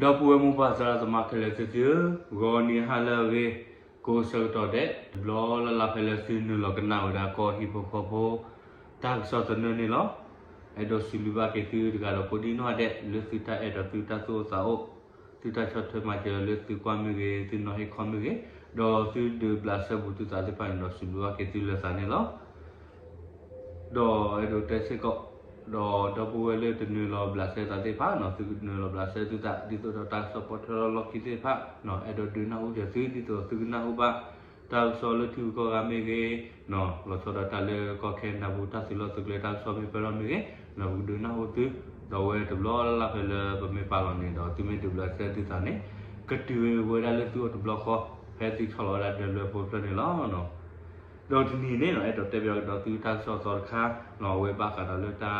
ဒီပုၢ်ဝဲၢ်မိၢ်ပၢ်သရၣ်သမါခဲလၢာ်သ့ၣ်သုဧၢ, ဂီၤနံၤဟါလၢအဂ့ၤ, ကိးဆၢကတီၢ်ဒဲး တဘျီလၢ်လၢ်ဖဲလၢသုနုာ်လီၤကနၣ်ဝဲဒၣ်ကီၢ်ဟံၣ်ဖိဃီဖိ တၢ်ကစီၣ်သနၢၣ်န့ၣ်လီၤ. အဲၣ်ဒိးစံးဘျုးဘၣ်က့ၤသုတဂၤဒီးကိးဒံနီၢ်ဒဲး လၢသုတၢ်အဲၣ်ဒီးသုတၢ်သူၣ်အိၣ်သးအိၣ်, သုတၢ်ဆီၣ်ထွဲမၤစၢၤလၢသုကွၢ်မ့ၢ်ဂ့ၤ, သုနီၤဟ့ၣ်ခီမ့ၢ်ဂ့ၤ, ဒီးသုဒုးဘျးစဲဘူးသုသးသ့ၣ်တဖၣ်န့ၣ်ဒီး စံးဘျုးဘၣ်က့ၤသုလၢသးန့ၣ်လီၤ. ဒီးအဲၣ်ဒိးတဲစ့ၢ်ကီး, ဒီးဒီပုၢ်ဝဲၢ်လၢတနုာ်လီၤဘျးစဲသးသ့ၣ်တဖၣ်န့ၣ် သုကနုာ်လီၤဘျးစဲသုသး ဒ်သိးဒီးတၢ်ကစီၣ်ပိာ်ထွဲထီၣ်လီၢ်ခံသ့ၣ်တဖၣ် အဲၣ်ဒိးဒုးနၢ်ဟူစၢၤသု ဒ်သိးသုကနၢ်ဟူဘၣ် တၢ်ကစီၣ်လၢထံဂုၤကီၢ်ဂၤမ့ၢ်ဂ့ၤ, လီၤဆီဒၣ်တၢ်လၢကီၢ်ခဲနဒၤပူၤ တၢ်သုးလီၢ်သုးကျဲတၢ်ကစီၣ်မ့ၢ်ပၢၢ်ထီၣ်မ့ၢ်ဂ့ၤ, ပကဒုးနၢ်ဟူသု, ဒီးအဝဲတဘျီလၢ်လၢ်ဖဲလၢပမ့ၢ်ပာ်လီၤန့ၣ်ဒီး သုမ့ၢ်ဒုးဘျးစဲသုသးန့ၣ် ကတုၤဝဲဒၣ်လၢသုအိၣ်တဘျီဃီ ဖဲသုဆီၣ်လီၤဝဲဒၣ်ဒၢလွဲဖိတဖျၢၣ်န့ၣ်လီၤ. ဒီးတနံၤန့ၣ် အဲၣ်ဒိးတဲပၠးကဒီးသုတၢ်ကစီၣ်သီတခါ, အဝဲဘၣ်ဃးဒီးလၢတၢ်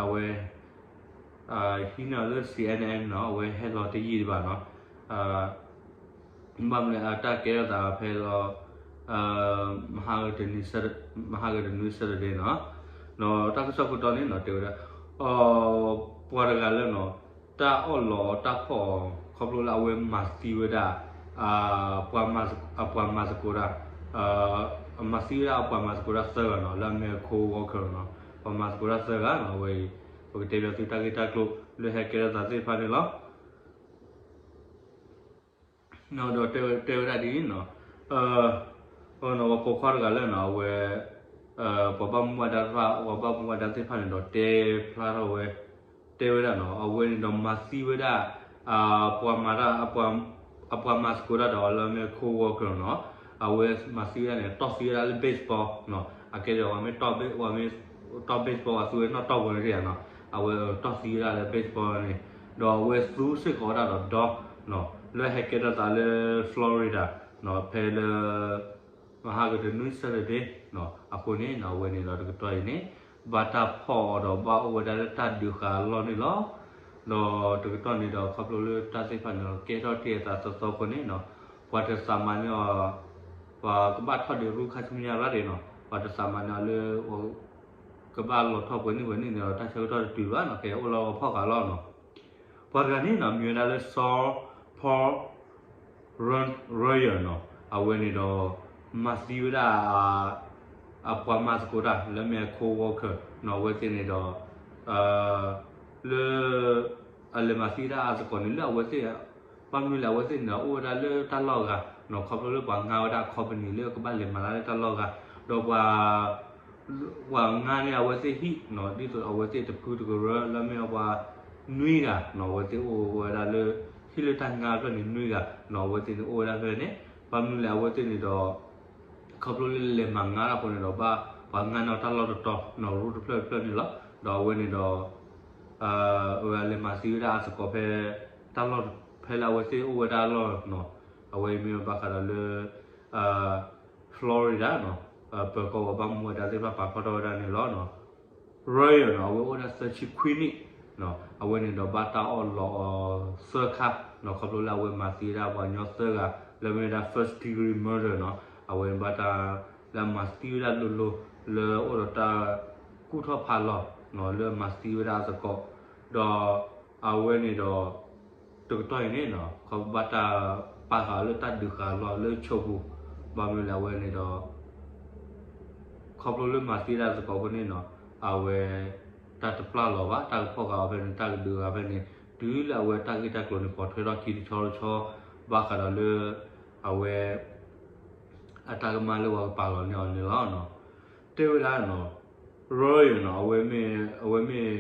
အဝဲ ဟံးန့ၢ်လၢ C N N န့ၣ် အဝဲဟဲလီၤတယံာ်ဒံးဘၣ်န့ၣ်, ဘၣ်မနုၤလဲၣ် အတၢ်ကဲထီၣ်သးဖဲလီၤ မဟါဂ့ၤတနွံ Saturday န့ၣ်, ဒီးတၢ်ကစီၣ်ခိၣ်တီန့ၣ် တဲဝဲဒၣ် ပှၤတဂၤလၢန့ၣ် တၢ်အီၣ်လီၤတၢ်ဖီၣ်အီၤ ခီဖျိလၢအဝဲမၤသံဝဲဒၣ် အပှၤမၤသကိးတၢ်, မၤသံဝဲဒၣ်အပှၤမၤသကိးတၢ်သၢဂၤန့ၣ် လၢအမ့ၢ် co-worker န့ၣ်, ပှၤမၤသကိးတၢ်သၢဂၤန့ၣ် အဝဲအံၤ ပကတဲပၠးသုတၢ်ဂ့ၢ်တၢ်ကျိၤလၢဟဲကဲထီၣ်သးသ့ၣ်တဖၣ်န့ၣ်လီၤ. ဒီးတဲဝဲဒၣ်ဒ်အံၤန့ၣ်, ပှၤပိာ်ခွါတဂၤလၢန့ၣ် အဝဲ ပှၤဘၣ်မူဘၣ်ဒါတဖၣ် ပှၤဘၣ်မူဘၣ်ဒါသ့ၣ်တဖၣ်န့ၣ်ဒီးတဲဖျါထီၣ်ဝဲ, တဲဝဲဒၣ်န့ၣ် အဝဲန့ၣ်ဒီးမၤသံဝဲဒၣ် ပှၤမၤတၢ် အပှၤမၤသကိးတၢ်ဒီးလၢအမ့ၢ် co-worker န့ၣ်, အဝဲမၤသံဝဲဒၣ်န့ၣ် တီၢ်သံဝဲဒၣ်လၢ baseball န့ၣ်, အကဲဒီးပှၤမ့ၢ် ပှၤမ့ၢ်တီၢ် baseball အသူဝဲနီၣ်တီၢ်ပူၤန့ၣ်ဧါန့ၣ်, အဝဲတီၢ်သံဝဲဒၣ်လၢ baseball န့ၣ်, ဒီးအဝဲသူစ့ၢ်ကီးဝဲဒၣ်ဒီးဒီ လၢဟဲကဲထီၣ်သးလၢ Florida ဖဲလၢ မဟါဂ့ၤတနွံ Saturday အဃိန့ၣ် အဝဲန့ၣ်ဒီးတကတီၢ်အံၤန့ၣ် ဘၣ်တၢ်ဖီၣ်အီၤဒီးဘၣ်အိၣ်ဝဲဒၣ်လၢတၢ်ဒုးဃာ်အလီၢ်န့ၣ်လီၤ. ဒီးတကတီၢ်န့ၣ်ဒီးခီဖျိလၢတၢ်သ့ၣ်တဖၣ်န့ၣ်ဒီး ကဲထီၣ်တ့ၢ်အသးသီသီအဃိန့ၣ် ပှၤတသးမၤန့ၢ်အီၤ, ပှၤကဘၣ်ထီၣ်ဒံးရူၢ်ခါဆူညါရၣ်ဒံးန့ၣ်, ပှၤတသးမၤန့ၢ်အီၤလၢ ကဘၣ်လီၤထီၣ်ပှဲၤနံၣ်ပှဲၤနံၣ်န့ၣ်ဒီး တၢ်ဆၢကတီၢ်တတုၤဘၣ်န့ၣ် ကအိၣ်လၢအဖီၣ်ဃာ်လီၤန့ၣ်. ပှၤတဂၤန့ၣ်န့ၣ် မံၤဝဲဒၣ်လၢ Saul Paul Royer န့ၣ်, အဝဲန့ၣ်ဒီး မၤသံဝဲဒၣ် အပှၤမၤသကိးတၢ် လၢမ့ၢ်အ co-worker န့ၣ် အဝဲသ့ၣ်န့ၣ်ဒီး လၢ အလဲၤမၤသံဝဲဒၣ်အသကိးန့ၣ် လၢအဝဲသ့ၣ် ဘၣ်မနုၤလဲၣ် အဝဲသ့ၣ်န့ၣ်ဒီး အိၣ်ဝဲဒၣ်လၢတၢ်လီၢ်အဂၤန့ၣ် ခီဖျိလၢပှၤငါဝဲဒၣ် company လၢကဘၣ်လဲၤမၤတၢ်လၢတၢ်လီၢ်အဂၤ, ဒီးပှၤ ပှၤငါန့ၢ်အဝဲသ့ၣ်ဟံၣ်န့ၣ် ဒ်သိးအဝဲသ့ၣ်တဖုတကရၢ လၢမ့ၢ်အပှၤနွံဂၤန့ၣ် အဝဲသ့ၣ်အိၣ်ဝဲဒၣ်လၢ ဟံၣ်လၢတၢ်ငါဖျၢၣ်န့ၣ်နွံဂၤန့ၣ် အဝဲသ့ၣ်န့ၣ်အိၣ်ဝဲဒၣ်ဖဲန့ၣ်, ဘၣ်မနုၤလဲၣ် အဝဲသ့ၣ်န့ၣ်ဒီး ခီဖျိလၢလဲၤမၤငါတၢ်အဃိန့ၣ်ဒီး ဘၣ်ပှၤငါန့ၢ်တၢ်လီၢ်တတီၤန့ၣ် ရူၢ်တဖျၢၣ်တဖျၢၣ်န့ၣ်လီၤ. ဒီးအဝဲန့ၣ်ဒီး အဝဲလဲၤမၤသံဝဲဒၣ်အသကိးဖဲ တၢ်လီၢ်ဖဲလၢအဝဲသ့ၣ်အိၣ်ဝဲဒၣ်အလီၢ်န့ၣ်, အဝဲမ့ၢ်ဘၣ်ဃးဒီးလၢ Florida န့ၣ်, ပၢၤကီၢ်ပှၤဘၣ်မူဘၣ်ဒါသ့ၣ်တဖၣ်ပာ်ဖျါထီၣ်ဝဲဒၣ်န့ၣ်လီၤ. Royer န့ၣ် အဝဲအိၣ်ဝဲဒၣ်သၢဆံခွံနံၣ်န့ၣ်, အဝဲန့ၣ်ဒီးဘၣ်တၢ်အီၣ်လီၤအီၤသၢခါန့ၣ် ခီဖျိလၢအဝဲမၤသံဝဲဒၣ်ပှၤကညီသၢဂၤ လၢမ့ၢ်ဝဲဒၣ် first degree murder န့ၣ်, အဝဲဘၣ်တၢ်လၢအမၤသံဝဲဒၣ်လိၤလိၤ လၢအအိၣ်ဒီးတၢ်ကူၣ်ထီၣ်ဖးလီၤန့ၣ် လၢအမၤသံဝဲဒၣ်အသကိး, ဒီးအဝဲန့ၣ်ဒီး တကတီၢ်အံၤန့ၣ်န့ၣ် ခီဖျိဘၣ်တၢ်ပာ်ဃာ်အီၤလၢတၢ်ဒုးဃာ်အလီၢ်လၢဆိးပူၤ, ဘၣ်မနုၤလဲၣ် အဝဲန့ၣ်ဒီး ခီဖျိလၢမၤသံဒၣ်သကိးဖိန့ၣ်န့ၣ် အဝဲ တၢ်တပျၢ်လီၤဘၣ် တၢ်ကဖီၣ်ဃာ်အီၤဖဲန့ၣ် တၢ်ကဒုးဃာ်ဖဲန့ၣ် တုၤလၢအဝဲတၢ်ဂ့ၢ်တၢ်ကျိၤန့ၣ် ပိာ်ထွဲထီၣ်ခံတဆီတဆီ ဘၣ်ဃးဒီးလၢ အဝဲ အတၢ်ကမၣ်လၢပှၤကပာ်လီၤန့ၢ်အီၤန့ၣ်လီၤ. တဲဝဲဒၣ်န့ၣ် Royer န့ၣ် အဝဲမ့ၢ်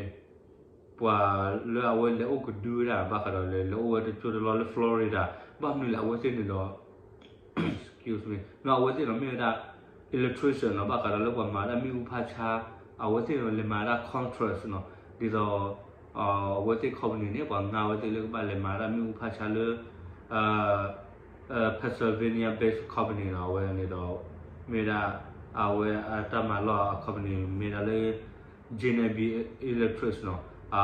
ပှၤလၢအဝဲလဲၤအိၣ်ကဒုဝဲဒၣ် ဘၣ်ဃးဒီးလဲၤလဲၤအိၣ်ဝဲတကၠိတလီၢ်လၢ Florida ဘၣ်မနုၤလဲၣ် အဝဲသ့ၣ်န့ၣ်ဒီး excuse me န့ၣ် အဝဲသ့ၣ်န့ၣ်မ့ၢ်ဝဲဒၣ် electrician န့ၣ် ဘၣ်ဃးဒီးလၢပှၤမၤဒၣ်မ့ၣ်အူဖးဆါ, အဝဲသ့ၣ်န့ၣ်လဲၤမၤဒၣ် contract န့ၣ် ဒ်သိး အဝဲသ့ၣ် company န့ၣ် ပှၤငါဝဲသ့ၣ်လၢကဘၣ်လဲၤမၤဒၣ်မ့ၣ်အူဖးဆါလၢ Pennsylvania based company န့ၣ် အဝဲန့ၣ်ဒီး မ့ၢ်ဝဲဒၣ် အဝဲအတၢ်မၤလီၢ်အ company မ့ၢ်ဝဲဒၣ်လၢ J and B Electric န့ၣ် အ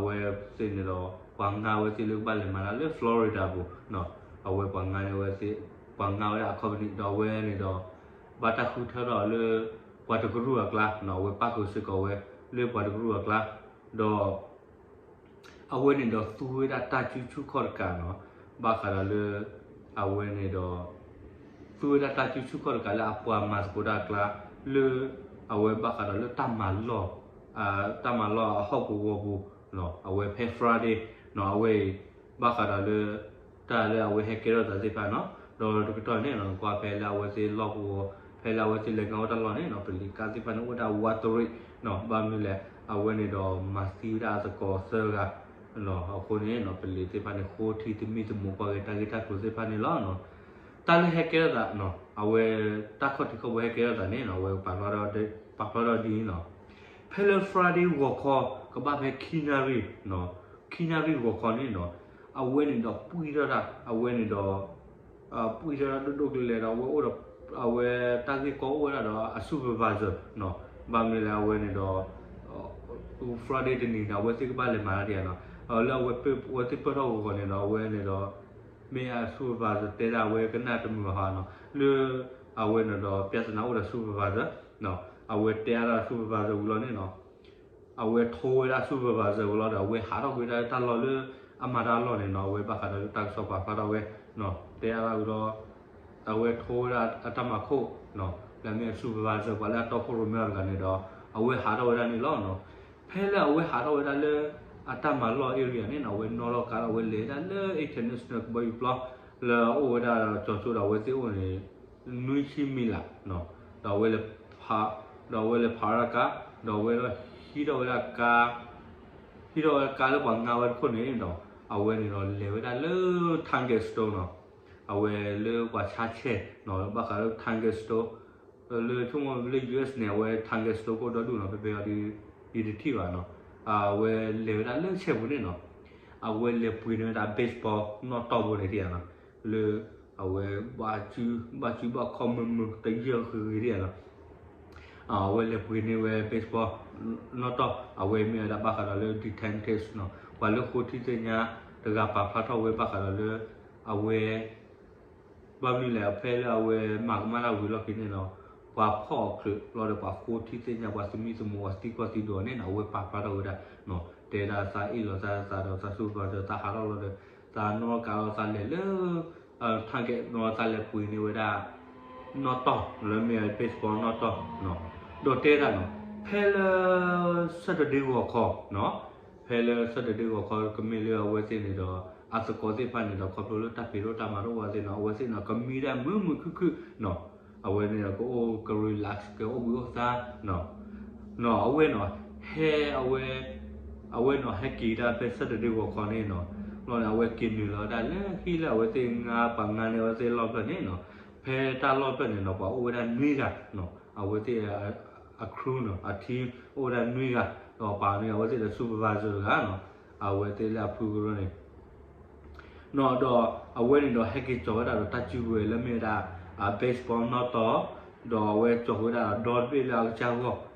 ဝဲသ့ၣ်န့ၣ်ဒီး ပှၤငါဝဲသ့ၣ်လၢကဘၣ်လဲၤမၤတၢ်လၢ Florida ပူၤန့ၣ် အဝဲပှၤငါန့ၢ်ဝဲသ့ၣ် ပှၤငါဝဲဒၣ်အ company ဒီးအဝဲန့ၣ်ဒီး ဘၣ်တၢ်ဃုထၢထီၣ်လၢ ပှၤတကရူၢ်အကျါန့ၣ် အဝဲပၣ်ဃုာ်စ့ၢ်ကီးဝဲ လၢပှၤတကရူၢ်အကျါ ဒီး အဝဲန့ၣ်ဒီးသူဝဲဒၣ်တၢ်စုဆူၣ်ခီၣ်တကးနီၤ, ဘၣ်ဃးဒီးလၢ အဝဲန့ၣ်ဒီး သူဝဲဒၣ်တၢ်စုဆူၣ်ခီၣ်တကးလၢအပှၤမၤသကိးတၢ်အကျါ လၢ အဝဲဘၣ်ဃးဒီးလၢတၢ်မၤလီၢ် တၢ်မၤလီၢ်အဟီၣ်ကဝီၤပူၤ အဝဲဖဲ Friday နီၤ, အဝဲအံၤ ဘၣ်ဃးဒီးလၢ တၢ်လၢအဝဲဟဲကဲထီၣ်သးသ့ၣ်တဖၣ်နီၤ, ဒီးတကတီၢ်န့ၣ်နီၤ နကွၢ်ဖဲလၢအဝဲသ့ၣ်လီၢ်ကဝီၤ ဖဲလၢအဝဲသ့ၣ်လဲၤကဝီၤတၢ်လီၢ်န့ၣ်နီၤ ပလံၤကါသ့ၣ်တဖၣ်န့ၣ်အိၣ်ဝဲဒၣ်ဝးတရံးနီၤ, ဘၣ်မနုၤလဲၣ် အဝဲန့ၣ်ဒီးမၤသံဝဲဒၣ်အသကိးသၢဂၤနီၤ, အဃိန့ၣ်နီၤ ပလံၤသ့ၣ်တဖၣ်န့ၣ် ဃိထံသမံသမိးကွၢ်က့ၤတၢ်ဂ့ၢ်တၢ်ကျိၤသ့ၣ်တဖၣ်န့ၣ်လီၤ. တၢ်လၢဟဲကဲထီၣ်သးနီၤ အဝဲ တၢ်ခီၣ်ထံးခီၣ်ဘိဟဲကဲထီၣ်သးန့ၣ်နီၤ အဝဲ ပာ်ဖျါထီၣ်ဒ်အံၤနီၤ, ဖဲလၢ Friday ဂီၤခီ ကဘၣ်ဖဲခံနၣ်ရံၣ်နီၤ, ခံနၣ်ရံၣ်ဂီၤခီန့ၣ်နီၤ အဝဲန့ၣ်ဒီးပှံၢ်ထီၣ်တၢ် အဝဲန့ၣ်ဒီး ပှံၢ်ထီၣ်တၢ်ဒိၣ်ဒိၣ်ကလဲာ်လဲာ်ဒီး အဝဲအိၣ်ဒီး အဝဲတၢ်ဂ့ၢ်ကီအိၣ်ဝဲဒၣ်ဒီးအ supervisor နီၤ, ဘၣ်မနုၤလဲၣ် အဝဲန့ၣ်ဒီး Friday တနံၤန့ၣ် အဝဲသ့ၣ်ကဘၣ်လဲၤမၤတၢ်ဒံးဧါနီၤ, လၢအဝဲသ့ၣ်ပၢၢ်ထီၣ်ဂီၤဂီၤန့ၣ်ဒီး အဝဲန့ၣ်ဒီး မ့ၢ်အ supervisor တဲဒၣ်အဝဲကနၣ်တမုာ်ဘၣ်ဃီနီၤ, လၢ အဝဲန့ၣ်ဒီး ပြဿနာ အိၣ်ဒီး supervisor နီၤ, အဝဲတဲအါဒၣ် supervisor ဝံၤလီၤန့ၣ်နီၤ အဝဲထိဝဲဒၣ် supervisor ဝံၤလီၤဒီး အဝဲဟးထီၣ်ကွံာ်ဒၣ်တၢ်လီၢ်လၢ အမၤတၢ်အလီၢ်န့ၣ်နီၤ, အဝဲဘၣ်ဃးဒီးလၢတၢ်ကစီၣ်ပာ်ဖျါထီၣ်ဝဲနီၤ, တဲအါဒၣ်ဝံၤဒီး အဝဲထိဝဲဒၣ်အတၢ်မၤခိၣ်နီၤ, လၢအမ့ၢ်အ supervisor ပှၤလၢအတီခိၣ်ရိၣ်မဲအီၤတဂၤန့ၣ်ဒီး အဝဲဟးထီၣ်ဝဲဒၣ်န့ၣ်လီၤနီၤ, ဖဲလၢအဝဲဟးထီၣ်ဝဲဒၣ်လၢ အတၢ်မၤလီၢ် area န့ၣ်နီၤ, အဝဲနီၣ်ထီၣ်ကါဒီး အဝဲလဲၤဒၣ်လၢ international ကဘီယူၤပျီ လၢအအိၣ်ဝဲဒၣ်ဒီး ကၠီၤစိဒီး အဝဲသ့ၣ်အိၣ်န့ၣ် နွံဆံမံလးနီၤ, ဒီးအဝဲလဲၤ ဒီးအဝဲလဲၤဖးဝဲဒၣ်ကါ ဒီးအဝဲဟံးထီၣ်ဝဲဒၣ်ကါ ဟံးထီၣ်ဝဲဒၣ်ကါလၢပှၤငါဝဲတခိၣ်န့ၣ်ဒီး အဝဲန့ၣ်ဒီးလဲၤဝဲဒၣ်လၢ Target store နီၤ, အဝဲလၢပှၤဆါဆဲးနီၤ, ဘၣ်ဃးလၢ Target store လၢဆိကမိၣ်လၢ US န့ၣ် အဝဲ Target store ကအိၣ်ဒီဒူၣ်နီၤ, ဖဲဖဲအံၤဒီး ယတထံၣ်ဘၣ်နီၤ, အဝဲလဲၤဝဲဒၣ်လၢဆဲးပူၤန့ၣ်နီၤ, အဝဲလဲၤပှ့ၤန့ၢ်ဝဲဒၣ် baseball နီၣ်တီၢ်ဖိန့ၣ်ဒံးဧါနီၤ, လၢ အဝဲ ဘၣ်စုဘၣ်ခီၣ်မုာ်မုာ်တယၢၢ်ဂ့ၤဂ့ၤဒံးဧါနီၤ အဝဲလဲၤပှ့ၤန့ၢ်ဝဲ baseball နီၣ်တီၢ်, အဝဲမ့ၢ်ဝဲဒၣ်ဘၣ်ဃးဒီးလၢ detectives နီၤ, ပှၤလၢဃိထံသ့ၣ်ညါတဂၤပာ်ဖျါထီၣ်ဝဲဘၣ်ဃးဒီးလၢ အဝဲ ဘၣ်မနုၤလဲၣ် ဖဲလၢအဝဲမၤကမၣ်တၢ်ဝံၤလီၢ်ခံန့ၣ်နီၤ, ပှၤဖီၣ်အီၤချုးလီၤဒီး ပှၤဃိထံသ့ၣ်ညါ ပှၤသမံသမိး ပှၤသံကွၢ်သံဒိးန့ၣ်နီၤ, အဝဲပာ်ဖျါထီၣ်ဝဲဒၣ်နီၤ, တဲဒၣ်သးအ့ၣ်လိာ်သးသးဒီးသး supervisor ဒီး သးဟးထီၣ်လီၤဒီး သးနီၣ်ကါလီၤ သးလဲၤလၢ Target နီၤ, သးလဲၤပှ့ၤန့ၢ်ဝဲဒၣ် နီၣ်တီၢ် လၢမ့ၢ် baseball နီၣ်တီၢ်နီၤ, ဒီးတဲဒၣ်နီၤ, ဖဲလၢ Saturday ဂီၤခီနီၤ, ဖဲလၢ Saturday ဂီၤခီ ကမ့ၢ်လၢအဝဲသ့ၣ်န့ၣ်ဒီး အသကိးသ့ၣ်တဖၣ်န့ၣ်ဒီး ခီဖျိလၢတၢ်ဖံးတၢ်မၤတအိၣ်ဘၣ်သ့ၣ်နီၤ, အဝဲသ့ၣ်န့ၣ် ကမံဒၣ်မုာ်မုာ်ခုၣ်ခုၣ်နီၤ, အဝဲန့ၣ်ဒီးကအိၣ်က relax ကအိၣ်ဘှံးအိၣ်သါနီၤ, နီၤ အဝဲနီၤ ဟဲအဝဲ အဝဲနီၤ ဟဲက့ၤဒၣ်ဖဲ Saturday ဂီၤခီန့ၣ်နီၤ, လီၤန့ၣ် အဝဲက့ၤနုာ်လီၤဝဲဒၣ်လၢဟံၣ်လၢအဝဲသ့ၣ်ငါပှၤငါန့ၢ်အဝဲသ့ၣ်လီၢ်ဖျၢၣ်န့ၣ်နီၤ, ဖဲတၢ်လီၢ်ဖျၢၣ်န့ၣ်နီၤ ပှၤအိၣ်ဝဲဒၣ်နွံဂၤနီၤ, အဝဲသ့ၣ် အ crew နီၤ အ team အိၣ်ဝဲဒၣ်နွံဂၤ, ဒီးပာ်န့ၢ်အဝဲသ့ၣ်ဒီး supervisor တဂၤနီၤ, အဝဲသ့ၣ်လၢအဖုကရၢန့ၣ် နီၤ, ဒီးအဝဲန့ၣ်ဒီးဟဲက့ၤကၠီၤဝဲဒၣ်ဒီးတၢ်စုကဝဲၤလၢမ့ၢ်ဝဲဒၣ် baseball နီၣ်တီၢ်, ဒီးအဝဲကၠီၤဃုာ်ဝဲဒၣ်ဒီဒီတ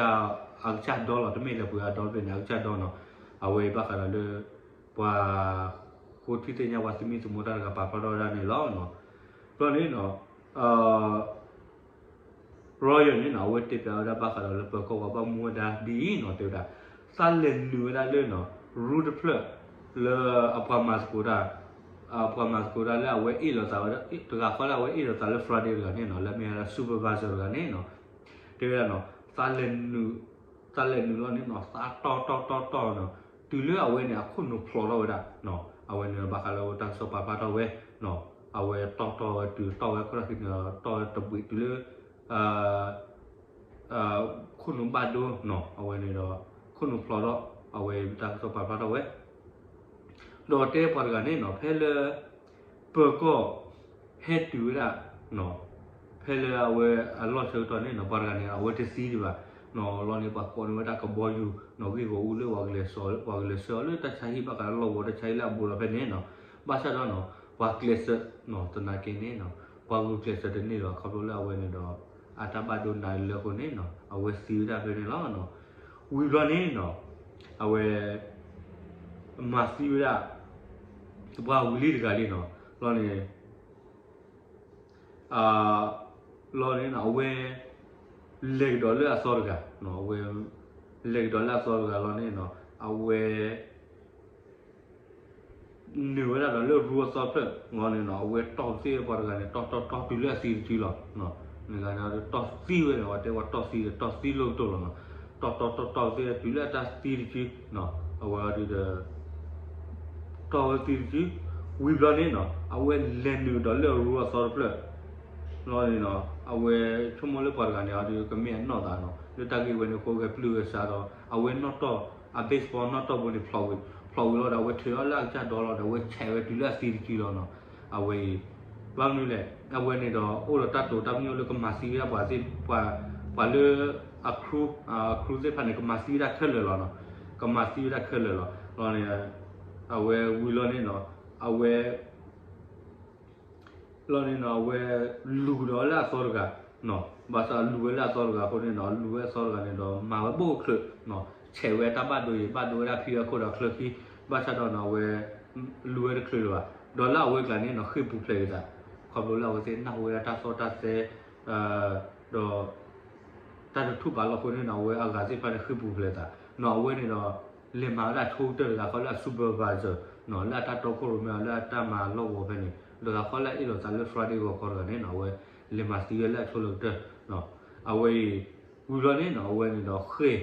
ဘ့ၣ်လၢအကစၢ်ဂီၢ်နီၤ, လၢအကစၢ်ဒီလီၤ, တမ့ၢ်လဲၤပှ့ၤအဒီတဘ့ၣ်န့ၣ် အကစၢ်ဒီနီၤ, အဝဲဘၣ်ဃးဒီးလၢ ပှၤဃိထံသ့ၣ်ညါ ပှၤသမံသမိးတၢ်တဂၤပာ်ဖျါထီၣ်ဝဲဒၣ်န့ၣ်လီၤ. ဘျီန့ၣ်နီၤ Royal န့ၣ်နီၤ အဝဲတဲပၠးဝဲဒၣ်ဘၣ်ဃးဒီးလၢပၢၤကီၢ်ပှၤဘၣ်မူဝဲဒၣ်ဒ်အံၤနီၤ, တဲဝဲဒၣ် သးလဲၤနုာ်ဝဲဒၣ်လၢနီၤ room တဖျၢၣ် လၢအပှၤမၤသကိးတၢ် အပှၤမၤသကိးတၢ်လၢအဝဲအ့ၣ်လိာ်သးဝဲဒၣ် တဂၤဃီလၢအဝဲအ့ၣ်လိာ်သးလၢ Friday တဂၤန့ၣ်နီၤ, လၢမ့ၢ်ဝဲဒၣ် supervisor တဂၤန့ၣ်နီၤ, တဲဝဲဒၣ်နီၤ သးလဲၤနုာ် သးလဲၤနုာ်လီၤန့ၣ်နီၤ သးတီၢ်တီၢ်တီၢ်တီၢ်နီၤ, တုၤလၢအဝဲန့ၣ် အခိၣ်နူာ်ဖျိးထီၣ်ဝဲဒၣ်နီၤ, အဝဲန့ၣ်ဘၣ်ဃးလၢတၢ်ကစီၣ်ပာ်ဖျါထီၣ်ဝဲနီၤ, အဝဲတီၢ်တီၢ်ဝဲတုၤတီၢ်ဝဲခိၣ်ထီၣ်ခံန့ၣ် တီၢ်ဝဲတဘှံးတုၤလၢ ခိၣ်နူာ်ဘၣ်ဒိနီၤ, အဝဲန့ၣ်ဒီး ခိၣ်နူာ်ဖျိးထီၣ် အဝဲတၢ်ကစီၣ်ပာ်ဖျါထီၣ်ဝဲ ဒီးတဲပှၤတဂၤန့ၣ်နီၤ ဖဲလၢ ပၢၤကီၢ် ဟဲတုၤဝဲဒၣ် ဖဲလၢအဝဲအလီၢ်ဆၢကတီၢ်န့ၣ်နီၤ ပှၤတဂၤန့ၣ် အဝဲတသံဒံးဘၣ်နီၤ, လီၤန့ၣ် ပှၤကိးန့ၢ်ဝဲဒၣ်ကဘီယူၤနီၤ ဂ့ၢ်ဂီၢ်အူလၢပှၤကလဲၤစၢၤ ပှၤကလဲၤစၢၤအီၤလၢတၢ်ဆါဟံၣ်ဘၣ်ဃးလၢလီၢ်ကဝီၤတၢ်ဆါဟံၣ်လၢအဘူးဒီးဖဲန့ၣ်နီၤ, ဘၣ်ဆၣ်ဒီးနီၤ ပှၤကျဲးစၢးနီၤ သနာ်က့န့ၣ်နီၤ ပှၤဂုာ်ကျဲးစၢးတန့ၢ်လီၤ ခီဖျိလၢအဝဲန့ၣ်ဒီး အတၢ်ဘၣ်ဒိနးလၢအဃိန့ၣ်နီၤ အဝဲသံဝဲဒၣ်ဖဲန့ၣ်လီၤ. ဝံၤဘျီန့ၣ်နီၤ အဝဲ မၤသံဝဲဒၣ် ပှၤဝံၤလံတဂၤလံနီၤ, လီၤန့ၣ် လီၤန့ၣ်နီၤ အဝဲ လဲၤကဒီးလၢအသီတဂၤ, အဝဲ လဲၤကဒီးလၢအသီတဂၤလီၤန့ၣ်နီၤ အဝဲ နုာ်ဝဲဒၣ်ဒီးလၢရူအသီတဖျၢၣ်လီၤန့ၣ်နီၤ, အဝဲတီၢ်သ့ၣ်ဝဲပှၤတဂၤန့ၣ် တီၢ်တီၢ်တီၢ်တုၤလၢအသံတစုလီၤ. နဂၤန့ၣ်တီၢ်သံဝဲန့ၣ် အဝဲတဲဝဲတီၢ်သံဒီး တီၢ်သံလၢကတိၤလီၤနီၤ, တီၢ်တီၢ်တီၢ်တီၢ်သ့ၣ်တုၤလၢအတၢ်သံတစု, အဝဲဒုးဒီး တီၢ်ဝဲသံတစု, ဝံၤဘျီန့ၣ်နီၤ အဝဲလဲၤနုာ်ဒီးလၢအရူအသီတဖျၢၣ်လီၤန့ၣ်နီၤ, အဝဲဆိကမိၣ်လၢပှၤတဂၤန့ၣ်ဒီး ကမ့ၢ်အနီၢ်သးနီၤ, လၢတၢ်ဂ့ၢ်ဝဲန့ၣ်အဃိ ဂဲၤပျုၢ်ဂဲၤဆှးဒီး အဝဲနီၣ်တီၢ် အ baseball နီၣ်တီၢ်ဘိန့ၣ် ဖျိးဝံၤလီၤဒီး အဝဲထုးထီၣ်လၢအကစၢ်ဒီလီၤဒီး အဝဲဆဲးဝဲတုၤလၢအသံတစုလီၤနီၤ, အဝဲအံၤ ဘၣ်မနုၤလဲၣ်, အဝဲန့ၣ်ဒီး အိၣ်ဒီးတၢ်တိာ်တၢ်ပညိၣ်လၢကမၤသံဝဲဒၣ်ပှၤသ့ၣ်, ပှၤလၢ အ crew, အ crew သ့ၣ်တဖၣ်န့ၣ် ကမၤသံဝဲဒၣ်ခဲလၢာ်လီၤနီၤ, ကမၤသံဝဲဒၣ်ခဲလၢာ်လီၤ. လီၤန့ၣ် အဝဲဝံၤလီၤန့ၣ်နီၤ, အဝဲ လီၤန့ၣ်နီၤ အဝဲလူၤဒီးလၢအသီတဂၤ, ဘၣ်ဆၣ်လူၤဝဲလၢအသီတဂၤအဃိန့ၣ်နီၤ, လူၤဝဲအသီတဂၤန့ၣ်ဒီး မၤဝဲဘိၣ်ချၢး, ဆဲးဝဲတၢ်ဘၣ်ဒိအံၤ ဘၣ်ဒိဝဲဒၣ်ဖံဝဲခိၣ်ဒီးချၢခံ, ဘၣ်ဆၣ်ဒီးနီၤ အဝဲ လူၤဝဲတချုးလၢၤဘၣ်, ဒီးလၢအဝဲကျါန့ၣ်နီၤ ဃ့ၢ်ပူၤဖျဲးက့ၤသး, ခီဖျိလၢအဝဲသ့ၣ်နၢ်ဟူဝဲဒၣ်တၢ်သီၣ်တၢ်သဲ ဒီး တၢ်တထူၣ်ပာ်လီၤအဃိန့ၣ်နီၤ အဝဲအဂၤသ့ၣ်တဖၣ်န့ၣ်ဃ့ၢ်ပူၤဖျဲးသးနီၤ, အဝဲန့ၣ်ဒီး လဲၤမၤဝဲဒၣ်ဆိကတၢၢ်တဂၤဃီလၢအ supervisor နီၤ, လၢအတၢ်တီခိၣ်ရိၣ်မဲအီၤ လၢအတၢ်မၤလီၢ်ကဝီၤဖဲန့ၣ် တဂၤဃီလၢအအ့ၣ်လိာ်သးလၢ Friday ဂီၤခီတဂၤန့ၣ်နီၤ, အဝဲလဲၤမၤသံဝဲလၢအဆိလၢကတၢၢ်, အဝဲအံၤ ဝံၤဘျီန့ၣ်နီၤ အဝဲန့ၣ်ဒီး ဃ့ၢ်ဟး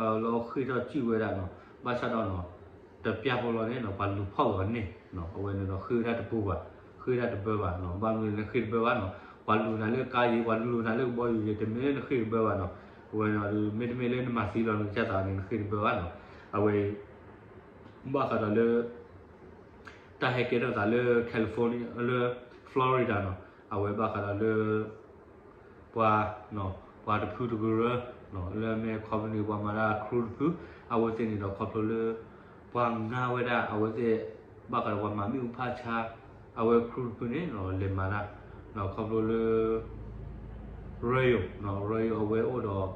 လီၤ ဃ့ၢ်ထီၣ်စံၣ်ဝဲဒၣ်နီၤ, ဘၣ်ဆၣ်ဒီးနီၤ တပျၢ်ဖိလီၤန့ၣ်နီၤ ပှၤလူၤဖီၣ်ဂီၤန့ၢ်, အဝဲန့ၣ်ဒီးဃ့ၢ်ဝဲဒၣ်တပူၤဘၣ်, ဃ့ၢ်ဝဲဒၣ်တဘၢဘၣ်နီၤ, ဘၣ်မနုၤလဲၣ် နဃ့ၢ်တဘၢဘၣ်နီၤ, ပှၤလူၤနၤလၢကါယံၤ ပှၤလူၤနၤလၢကဘီယူၤယံၤ တမ့ၢ်လၢနဃ့ၢ်တဘၢဘၣ်နီၤ, အဝဲန့ၣ်ဒီး မ့တမ့ၢ်လၢနမၤသံလီၤနကစၢ်သးန့ၣ် နဃ့ၢ်တဘၢဘၣ်နီၤ, အဝဲ ဘၣ်ဃးဒီးလၢ တၢ်ဟဲကဲထီၣ်သးလၢ California လၢ Florida နီၤ, အဝဲဘၣ်ဃးဒီးလၢ ပှၤ ပှၤတဖုတကရၢ လၢအမ့ၢ် company ပှၤမၤတၢ် crew တဖု အဝဲသ့ၣ်န့ၣ်ဒီးခီဖျိလၢ ပှၤငါဝဲဒၣ် အဝဲသ့ၣ် ဘၣ်ဃးဒီးပှၤမၤမ့ၣ်အူဖးဆါ အဝဲ crew တဖုန့ၣ် လဲၤမၤတၢ် ခီဖျိလၢ Royal, Royal အဝဲအိၣ်ဒီး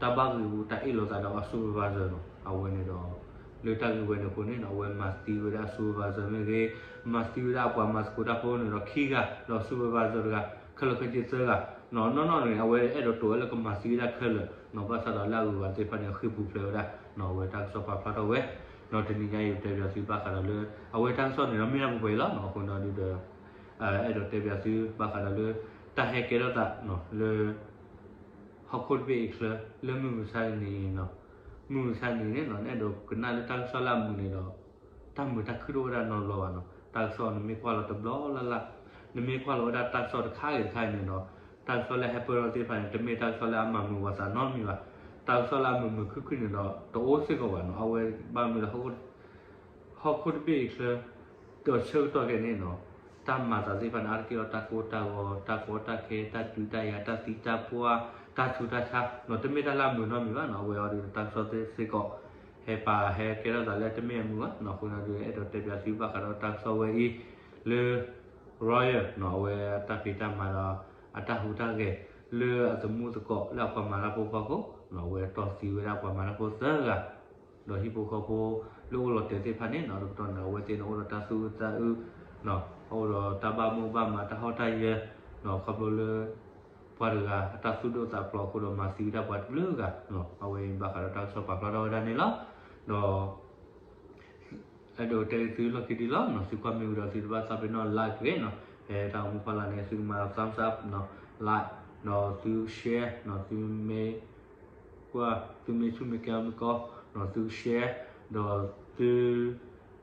တၢ်ဘၣ်ဂံာ်ပူၤတၢ်အ့ၣ်လိာ်သးဒီးအ supervisor နီၤ, အဝဲန့ၣ်ဒီး လၢတၢ်ဂ့ၢ်ဝဲန့ၣ်အဃိန့ၣ်နီၤ အဝဲမၤသံဝဲဒၣ်အ supervisor မ့ၢ်ဂ့ၤ, မၤသံဝဲဒၣ်အပှၤမၤသကိးတၢ်ဖိန့ၣ်ဒီးခံဂၤ, ဒီး supervisor တဂၤ, ခဲလၢာ်ခဲဆ့သၢဂၤ, နီၢ်နီၢ်န့ၣ် အဝဲအဲၣ်ဒိးတိာ်ဝဲလၢကမၤသံဝဲဒၣ်ခဲလၢာ်နီၤ, ဘၣ်ဆၣ်ဒီးလၢအဂုၤအဂၤသ့ၣ်တဖၣ်န့ၣ် ဃ့ၢ်ပူၤဖျဲးဝဲဒၣ်နီၤ, အဝဲတၢ်ကစီၣ်ပာ်ဖျါထီၣ်ဝဲ, ဒီးတနံၤညါအံၤတဲပၠးသုဘၣ်ဃးဒီးလၢ အဝဲတၢ်ကစီၣ်န့ၣ်ဒီးမ့ၢ်ဒၣ်ပှဲၤပှဲၤအံၤလီၤနီၤ, အဃိန့ၣ်ဒီး အဲၣ်ဒိးတဲပၠးသုဘၣ်ဃးဒီးလၢ တၢ်ဟဲကဲထီၣ်သးလၢ ဟီၣ်ခိၣ်တဘ့ၣ်အံၤချၢ လၢမုၢ်မဆါတနံၤအံၤနီၤ, မုၢ်မဆါတနံၤန့ၣ်နီၤ နအဲၣ်ဒိးကနၣ်လၢတၢ်ကစီၣ်လၢအမုာ်န့ၣ်ဒီး တၢ်မုာ်တၢ်ခုၣ်တအိၣ်ဝဲဒၣ်နီတဘျီဘၣ်နီၤ, တၢ်ကစီၣ်နမ့ၢ်ကွၢ်လီၤတဘျီလၢ်လၢ်, နမ့ၢ်ကွၢ်လီၤဝဲဒၣ်တၢ်ကစီၣ်တခါဂ့ၤတခါဂ့ၤန့ၣ်ဒီး တၢ်ကစီၣ်လၢဟဲပၢၢ်ထီၣ်သ့ၣ်တဖၣ်န့ၣ် တမ့ၢ်တၢ်ကစီၣ်လၢအမၤမုာ်ပှၤသးနီတမံၤဘၣ်, တၢ်ကစီၣ်လၢအမုာ်မုာ်ခုၣ်ခုၣ်န့ၣ်ဒီး တအိၣ်စ့ၢ်ကီးဘၣ်နီၤ, အဝဲဘၣ်မနုၤလဲၣ် ဟီၣ်ခိၣ်တဘ့ၣ်အံၤချၢ ဒီးဆၢကတီၢ်ခဲအံၤန့ၣ်နီၤ, တၢ်မၤသးသ့ၣ်တဖၣ်န့ၣ် အါတက့ၢ်လီၤတၢ်ကိၢ်တၢ်ဂီၤ, တၢ်ကီတၢ်ခဲ, တၢ်ဒုးတၢ်ယၤ, တၢ်သံတၢ်ပှၢ်, တၢ်ဆူးတၢ်ဆါနီၤ, တမ့ၢ်တၢ်လၢအမုာ်နီတမံၤဘၣ်နီၤ, အဝဲအံၤဒီးတၢ်ကစီၣ်သ့ၣ်စ့ၢ်ကီး ဟဲပာ်ဟဲကဲထီၣ်သးလၢတမ့ၢ်အမုာ်ဘၣ်နီၤ, အဃိန့ၣ်ဒီး အဲၣ်ဒိးတဲပၠးသုဘၣ်ဃးဒီးတၢ်ကစီၣ်ဝဲအံၤ လၢ Royal နီၤ, အဝဲအတၢ်ဖံးတၢ်မၤဒီး အတၢ်ဟူးတၢ်ဂဲၤ လၢအသမူသကိးလၢအပှၤမၤတၢ်ဖိဖီခိၣ်နီၤ, အဝဲတီၢ်သံဝဲဒၣ်ပှၤမၤတၢ်ဖိသၢဂၤ ဒီးဟံၣ်ဖိဃီဖိလၢအိၣ်လီၤတဲာ်သ့ၣ်တဖၣ်န့ၣ်နီၤ, တကတီၢ်န့ၣ် အဝဲသ့ၣ်န့ၣ် အိၣ်ဒီးတၢ်သူၣ်အုးသးအုးနီၤ, အိၣ်ဒီးတၢ်ဘၣ်မိၣ်ဘၣ်မး တၢ်ဟီၣ်တၢ်ယၢၤနီၤ, ခီဖျိလၢ ပှၤတဂၤအတၢ်သူၣ်ဒိၣ်သးဖျိးအဃိဒီး မၤသံဝဲဒၣ်ပှၤတဘျုးဂၤနီၤ, အဝဲအံၤဘၣ်ဃးဒီးတၢ်ကစီၣ်ပာ်ဖျါထီၣ်ဝဲဒၣ်န့ၣ်လီၤ. ဒီး အဲၣ်ဒိးတဲသုလီၢ်ခံဒ်လီၤနီၤ, သုကွၢ်မ့ၢ်ဝံၤဒီး သုတဘၣ်သးပ့ၤနီၣ် like တဂ့ၤနီၤ, ဖဲတၢ်အိၣ်မူဖီလာ်န့ၣ် သုကမၤ thumbs up နီၤ, like ဒီးသု share နီၤ, သုမ့ၢ် ကွၢ် သုမ့ၢ်ဆူၣ်မ့ၢ်ကဲမ့ၢ်ကီနီၤ, သု share ဒီးသု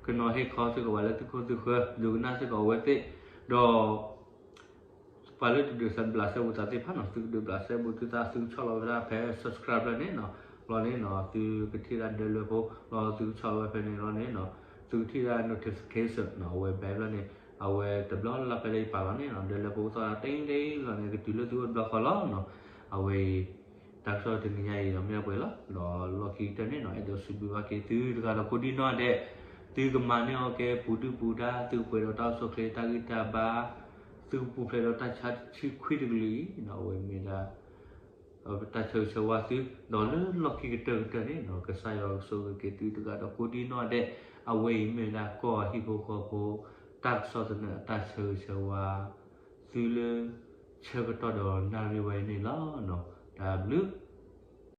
ကနီၤဟ့ၣ်ခီစ့ၢ်ကီးပှၤလၢသုခိၣ်သုဃၢၤ, ဒုးကနၣ်စ့ၢ်ကီးအဝဲသ့ၣ်, ဒီး ပှၤလၢတဒုးဘျးစဲဘူးသးသ့ၣ်တဖၣ်နီၤ, သုကဒုးဘျးစဲဘူးသုသး သုကဆီၣ်လီၤဝဲဒၣ်ဖဲ subscribe ဖဲန့ၣ်နီၤ, လီၤန့ၣ်နီၤ သုကထံၣ်ဒၣ်ဒၢလွဲဖိ လီၤသုကဆီၣ်လီၤဝဲဖဲန့ၣ်လီၤန့ၣ်နီၤ, သုကထံၣ်ဒၣ် notification နီၤ, အဝဲ bell ဖဲန့ၣ်, အဝဲတဘျီလၢ်လၢ်ဖဲလၢယပာ်လီၤန့ၣ်နီၤ, ဒၢလွဲဖိအိၣ်သီဒၣ်တ့တ့လီၤန့ၣ် ကတုၤလၢသုအိၣ်တဘျီဃီလီၤနီၤ, အဝဲအံၤ တၢ်ကစီၣ်တနံၤညါအံၤဒီးမ့ၢ်ဒၣ်ပှဲၤလီၤ, ဒီးလီၢ်ခံကတၢၢ်န့ၣ်နီၤ အဲၣ်ဒိးစံးဘျုးဘၣ်က့ၤသုတဂၤဒီးကိးဒံနီၢ်ဒဲး, သုကမၤန့ၢ်အီၣ်ကဲပူၤဒုၣ်ပူၤဒါ, သုကပှဲၤဒီးတၢ်အိၣ်ဆူၣ်အိၣ်ချ့တၢ်ဂံၢ်တၢ်ဘါ, သုကပူၤဖျဲးဒီးတၢ်ဆါတဆံခွံတကလုာ်အံၤနီၤ, အဝဲမ့ၢ်ဒၣ် တၢ်ဆၢဂ့ၤဆၢဝါသု, ဒီးလၢလီၢ်ခံကတၢၢ်ကတၢၢ်န့ၣ်နီၤ ကစၢ်ယွၤကဆိၣ်ဂ့ၤက့ၤသုတဂၤဒီးကိးဒံနီၢ်ဒဲး, အဝဲအံၤမ့ၢ်ဝဲဒၣ်ကီၢ်ဟံၣ်ဖိဃီဖိ တၢ်ကစီၣ်သနၢၣ်အတၢ်ဆၢဂ့ၤဆၢဝါ သုလၢ ဆၢကတီၢ်ဒီးနၣ်ရံၣ်ဝဲအံၤန့ၣ်လီၤ. တၢ်ဘျုး